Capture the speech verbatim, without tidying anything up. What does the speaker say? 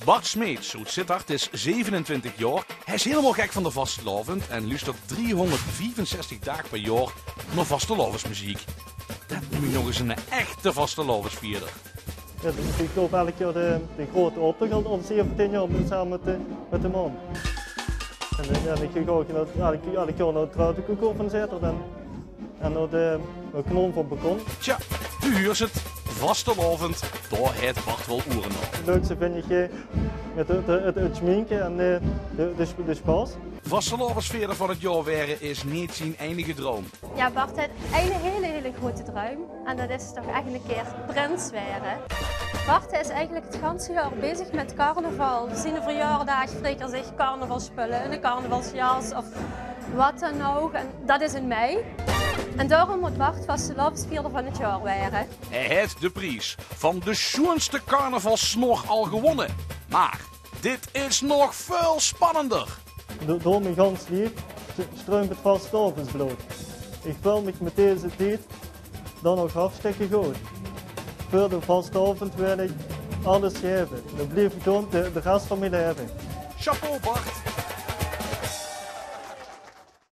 Bart Smeets oet Zitterd is zevenentwintig jaor. Hae is hielemaol gek van de vastelaovend en luustert driehonderdviefenzestig daag per jaor nao vastelaovesmeziek. Det neum ich nog ins eine echte vastelaovesvierder. Jao, dus ich loup elk jaor de, de groete optoch al, al zeventien jaor same mit de, mit de man. En, eh, jao, ich gaon ouch nao, elk, elk jaor nao 't Ruiteconcours van Zitterd en, en nao de, nao Knon van Balkon. Tja, doe huurs 't, vastelaovend, dao haet Bart waal oere nao. 't Leukste vinj ich, eh, 't, 't, 't, 't sjminke en, eh, de, de, de sjpas. Vastelaovesvierder van 't jaor waere is neet zien einige droum. Jao, Bart haet eine hele, hele groete druim. En det is toch ech eine kier prins waere. Bart, hae is eigelik 't ganse jaor bezig mit carnaval. Ziene verjaordaag vreet 'r zich carnavalsspulle, 'n carnavalsjas of waat dan ouch. En det is in mei. En daorum mót Bart vastelaovesvierder van 't jaor waere. Hae haet de pries van de sjoenste carnavalssnor al gewónne. Mer dit is nog väöl spannender. Do-, door mien gans lief s-, sjtrump 't vastelaovesblood. Ich veul mich mit deze tied dan ouch hartstikke good. Veur de vastelaovend wil ich alles gaeve. Dao blief ich dan de, de res van mien laeve. Chapeau, Bart.